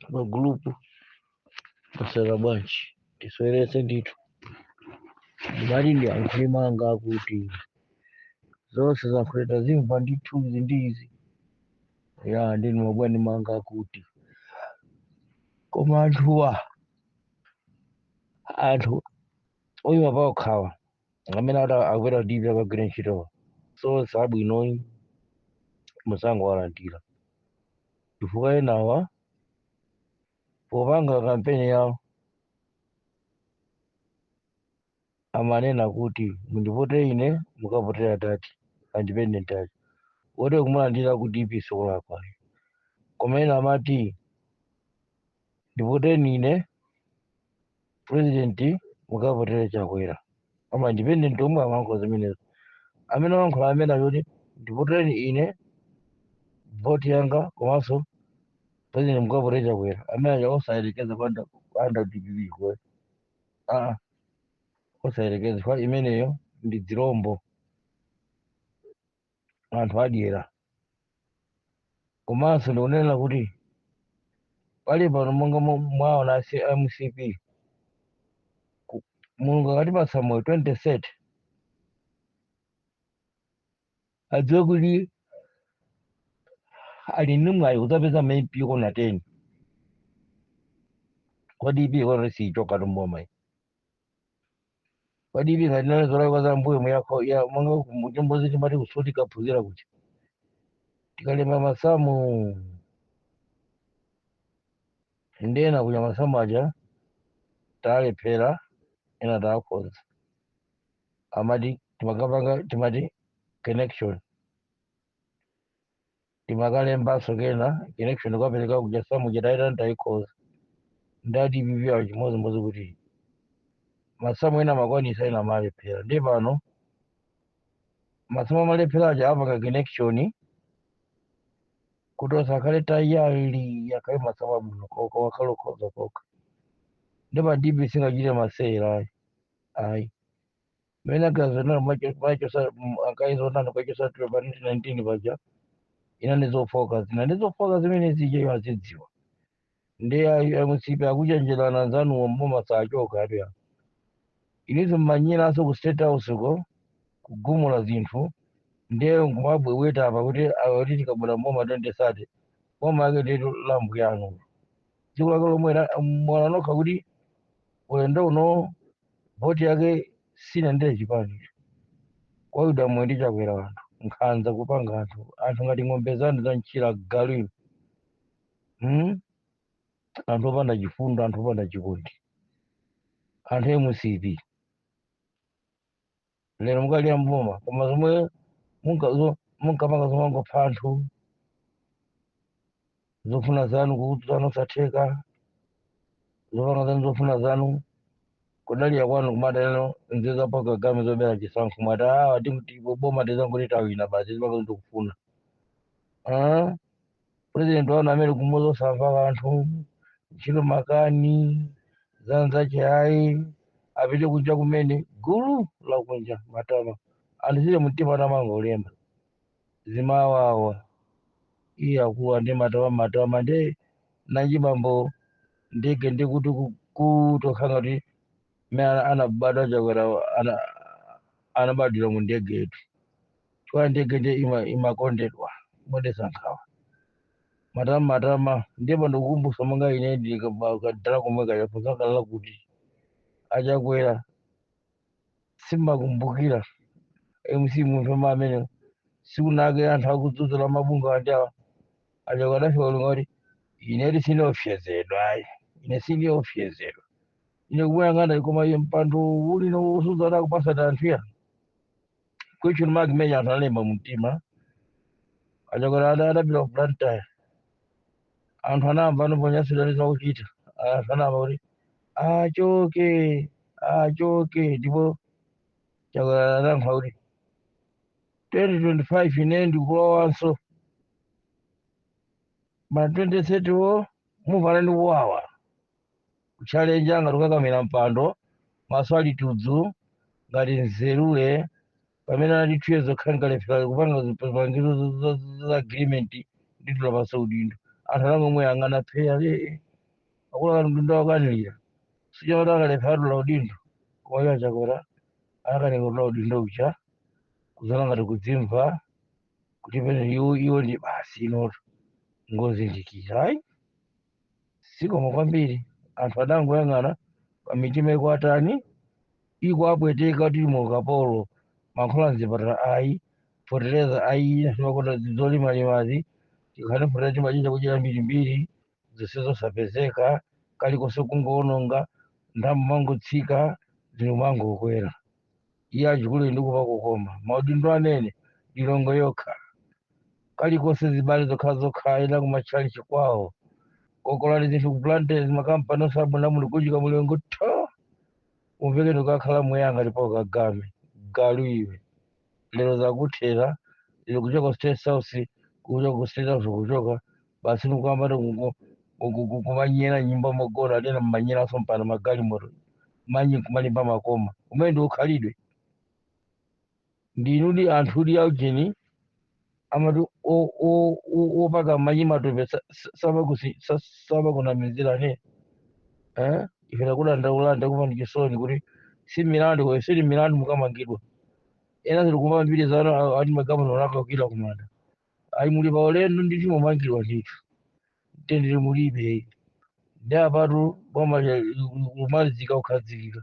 Magulupu masera bwanji? Tisweretse ndithu. Ndimati ndiyankhule manga kuti zonse zankhule tazimva ndithu, izi ndi izi ya ndini mabwani manga kuti koma anthuwa, anthu oyima paokhawa amene ati akupita DP akagwira ntchitowa, so sabwinoyi musangowalandira, chifukwa enawa popanga kampeni yawo amanena kuti mundivote ine, mukavotera dati independent aja wote kumulandira ku DP sikulakwa. Koma ena amati ndivoteni ine president, mukavotere Chakwera, ama independent omwe amayankhula zimenezo. Amene amayankhula amene akuti ndivotereni ine, voti yanga, komanso president mukavotere Chakwera, amene aja osayerekeza kwanda DPP kwe, aa, osayerekeza kwa imeneyo ndi dzirombo, anthu adyera. Komanso ndikunena kuti pali pano monga mwaona MCP, Mulungu akatipatsa moyo 2030, adziwe kuti ali ndi mwayi kudzapeza ma MP kona 10 kwa DP kona sichoka tumboma kwa DP ngati nale zolakwa za mbuyo muyakho ya monga muchombozi timati kusoti kaphunzira kuti tikalemba masamu ndena kuja masamu aja talephera, ena takonza, amati timakapanga timati connection, timakalembanso kena connection kukapereka kuja samu chataita ntayikhoza. Ndati DPP awo chimodzimodzi kuti masamu ena amakwanisa, ena amalephera. Ndi pano masamu amalephera aja apanga connection kuti osakhale tayali, akhale masamu abwino koka wakhale ukhoza koka. Ndi pa DP singachite masewera, ayi ayi. Mene akazonana machosa akaizonana kwachosa pa 2019 paja ina ndizofoka zina ndizofoka zimene zija iwo azidziwa. Ndi MCP akuchenjerana anzanuwo mboma sachoka atu ya inizo mmanyiraso ku State House ko kugumula zinthu, ndiye nkumabweweta apa kuti akuti tikabwera mboma 2030, boma yake nditu lambuyanu dziko lake lomwe mwana nokha kuti ulendo uno voti yake sinendere chipani kwa Yuda mwe ndi Chakwera. Anthu nkhanza kupanga anthu ngati ng'ombe zanu za mchira galino, Anthu opanda chifundo, anthu opanda chikondi, anthu MCP lero mukalira mboma, koma zomwe munkapanga zomangopha anthu, zofuna zanu kuudzana osatheka, zopanga zanu zofuna zanu, kudalira kwanu kumadaliro nzeru za Paul Kagame zobera chisankho, mwati awa tikuti boma tizanguti tawina basi, zipanga ndikufuna. Ah, president wanu amene kumuza osamva kanthu, ntchito makani zanzache, ayi apite kunja kumene gulu lakunja matama anthu zile mtima tamangolemba zimawawa. Iye akuwa ndi matama matama ndi nanji bambo ndege ndikuti kutokha ngati mmene anabadwa Chakwera anabadwira mu ndege yetu, chifukwa ndege ndi imakondedwa imodetsa nkhawa. Matama matama. Ndipo ndikukumbutsa monga ine ndikadala komwe kachafunsakalala kuti aChakwera simmakumbukira MC munthu amene sikunake anthu akudzudzula mabunga andi awa aChakwera adafika kulinga kuti ine sindiopsezedwa, ayi, ine sindiopsezedwa, ine kumuyang'ana koma iye mpando ulino usudza kupasa anthu ya question mark imene anthu analemba mumtima. AChakwera adapita ku Blantyre, anthu anayamba anoponyasira zakuchita, anthu anayamba kuti achoke achoke, ndipo Chakwera anayankha kuti 2025 ine ndikulowanso, ma 2030 wo muvana ndi kuwawa kuchalenja ngati kukakamira mpando maso ali tudzu ngati nzerule pamene anati 2 years okhala nkalephera kupanga zipangizo za agreement nditula pansi udindo. Anthu anangomwe yang'ana pheya. Akuluakulu mtundu wakanilira sijamati akalephera atula udindo, koma iwo aChakwera anakanika kutula udindo uja kuzana ngati kudzimva kuti pene iwo iwo ndi basi inoto ngozindikira. Ayi, sikoma kwambiri. Anthu adangoyang'ana pa mitima ikwatani ikuapweteka tili mu ukapolo, mankhwala mzipatala ayi, fetereza ayi, makonda zolimalimazi tikhale fetereza timachinja kuchita mbirimbiri zonse zosapezeka, kalikonse kungoononga ndalama, mangotsika zinthu mangokwera. Iye achikulu ndikupa kukoma maudindo amene Lilongwe yokha kalikonse zibale zokha zokha ena kumatchalichi kwawo kokolani zinthu ku Blantyre, makampani osabwera muli kuchika mulengo tho umveke ndikakhala muyanga ndipo kagame galu iwe lero zakuthera lero kuchoka State House, kuchoka ku State House kuchoka basi nikuyamba kumanyera nyumba mogona atena mmanyeraso mpano magalimoto manyi kumalimba makoma umene ndi ukhalidwe ndinudi anthu udi aujeni amati opaka manyi matope samakunamizirane eh? Ife takudandaula kupa ndi chisoni kuti si milandu kwa sili milandu mukamangidwa ena zili kumva mbiri zanu ati magamano nakakira kumanda ayi muli pa ulendo nditi mumangidwa ndithu mtendere mulibe. Ndi apatu boma kumalizika kukhazikika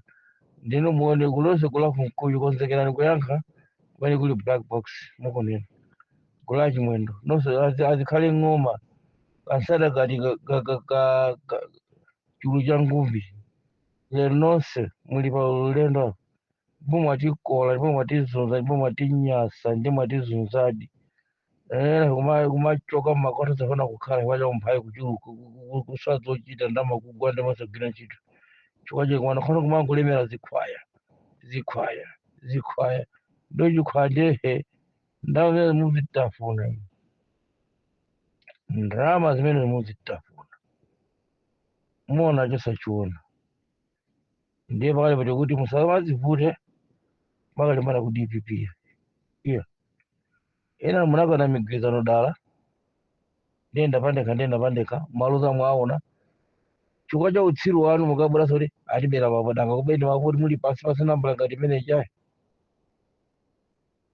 ndino muone kulonse kula kunkuyu konzekerani kuyankha kumene kuli black box mukunena kula Chimwendo nonse azikhale ng'oma kansada kati chulu cha ngumbi. Lero nonse muli pa ulendo ndipo mwatikola ndipo mwatizunza ndipo mwatinyasa ndi mwatizunzadi. Kumachoka mmakoto safuna kukhala chifukwa cha umphawi kuchuluka kuswa zochita ndamakugwa ndamasagwira ntchito chifukwa che kumana khono kumangolemera zikhwaya zikhwaya zikhwaya ndo chikhwaya ndehe ndalama zimene muzitafuna, ndalama zimene muzitafuna muona chosachiona. Ndiye pakali pati kuti musamazivute makalimbana ku DPP iya ena munakana migwirizano dala ndiyenda pandekha ndiyenda pandekha maluza mwaona chifukwa cha utsiru wanu mukabweraso kuti atibera mavoti kubeni mavoti muli pansi pansi nambala ngati imene chayi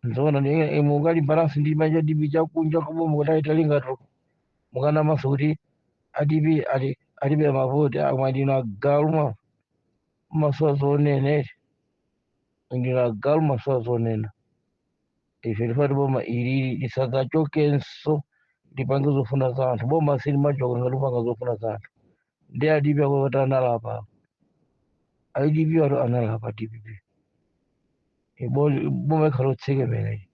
nzoona mukalimbananso ndi manja DP chakunja kuboma kuti aitalingato mukanamaso kuti aDP ati atibera mavoti amwe ndino agalu masowa zonena eti ndino agalu masowa zonena. Ife tifati boma ilili lisadzachokenso lipange zofuna za anthu. Boma silimachoka ngati upanga zofuna za anthu. Ndi aDP akuti analapa aDP atu analapa DPP boma ikhala otsekemera iyi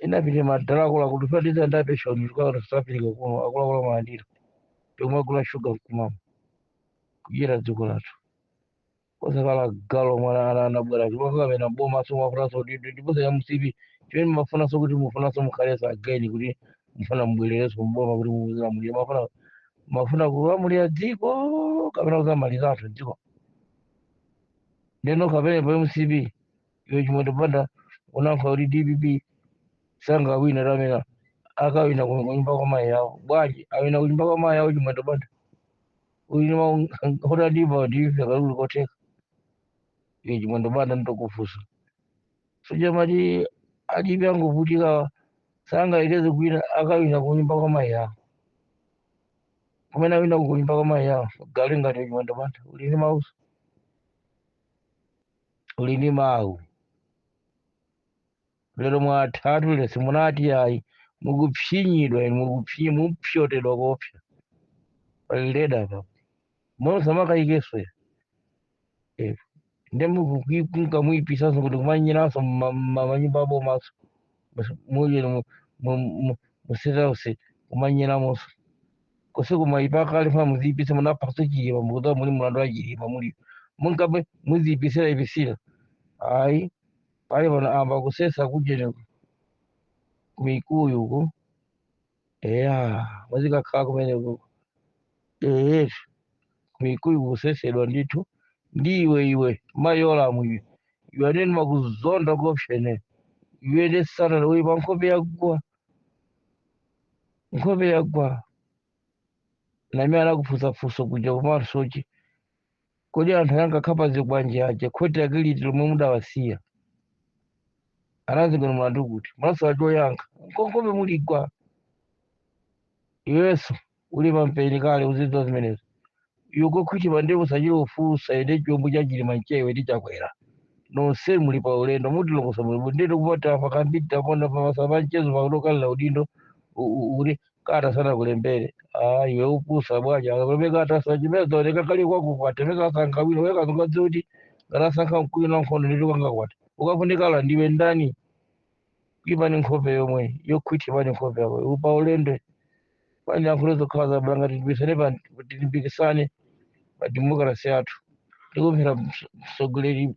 inapite madala akuluakulu tifati ndapeshoni tikakati South Africa kuno akuluakulu amalandira tikumagula shuga nkumama kudyera dziko lathu osakala galo mwana ana anabwera chimwe boma so mwafunanso ndiponso ya MCP chimene mumafunanso kuti mufunanso mukhaleso again kuti mufuna mubwererenso mboma kuti muzilamulira mafuna mafuna kulamulira dziko kapena kuzamaliza anthu dziko ndeno kapene pa MCP iwe Chimwendo Banda unankha kuti DPP sangawina tamena akawina kunyumba kwa mayi yawo bwanji awina kunyumba kwa mayi yawo. Chimwendo Banda uyu utadipa ndife kalulu koteka iwe Chimwendo Banda ndokufusa sojamati alipi angovutika sangaekeze kuwina akawina kunyumba kwa mayi yawo kumene awina kunyumba kwa mayi yawo gali ngati Chimwendo Banda uli ndi mauso uli ndi mawu lero mwatatu lero simunati ayi mukupsinyidwa inu mukupsinya mupyotedwa kopsa pali leda pa mosamakayikeso ndi mukamwipisanso kuti kumanyiranso manyumba abomaso muje musitause kumanyiramonso kose kumaipakale fa muzipisa munaphaso Chilima mukuti muli mulandu wa Chilima muli munkabe muzipisira ipisira ayi pali pano amba kusesa kujene kumikuyu uku eya muzikakhala kumeneko eyetu kumikuyu kusesedwa ndithu ndiwe iwe mayolamu iwe iwe anene makuzonda kopshene iwe ndi satana uyi pa nkhope yagwa nkhope yagwa. Namene anakufunsa funso kuja kumasochi, kodi anthu ankakhapa zikwanje aja khoti lake liti lomwe mudawasiya? Anazengedwa mlandu kuti munasowa choyankha, nkonkobe muligwa. Iwenso uli pampeni kale, uzidziwa zimenezo. Yuko khuchipa ndi usachire ufunsa ende chombo cha Chilima mchewe ndi Chakwera, nonse muli pa ulendo, mutilongosa muli ndito kupata pakambiri tapona pamasa panchezo pakutokalira udindo uri kata sana kulembere. Ah, iwe upusa bwaja akakulembere kata sachimeza oneka kali kwako kwatemeza asankha wina weka zungadzi kuti ngatasankha mkwiyo na nkhondo ndito kangakwata ukafunikala ndiwe ndani? Kuipani nkhope yomwe yokhwithi pani nkhope yako upa ulendo pani yankhulo zokhala zabulanga. Tilimbikisane tilimbikisane pa democracy yathu. Ndikumphera mtsogoleri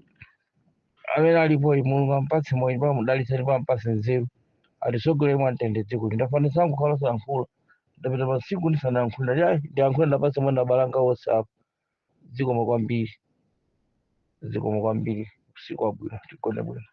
amene alipo, Mulungu ampatse moyo ndipo amudalitse ndipo ampatse nzeru, atisogolere mwamtendere dziko lino. Ndafanisa kukhala sayankhula, ndapita masiku ndisanayankhule, ndati ayi, ndiyankhule, ndapatse mwana abalanga onse apo. Zikomo kwambiri, zikomo kwambiri. Usiku wabwino, tigone bwino.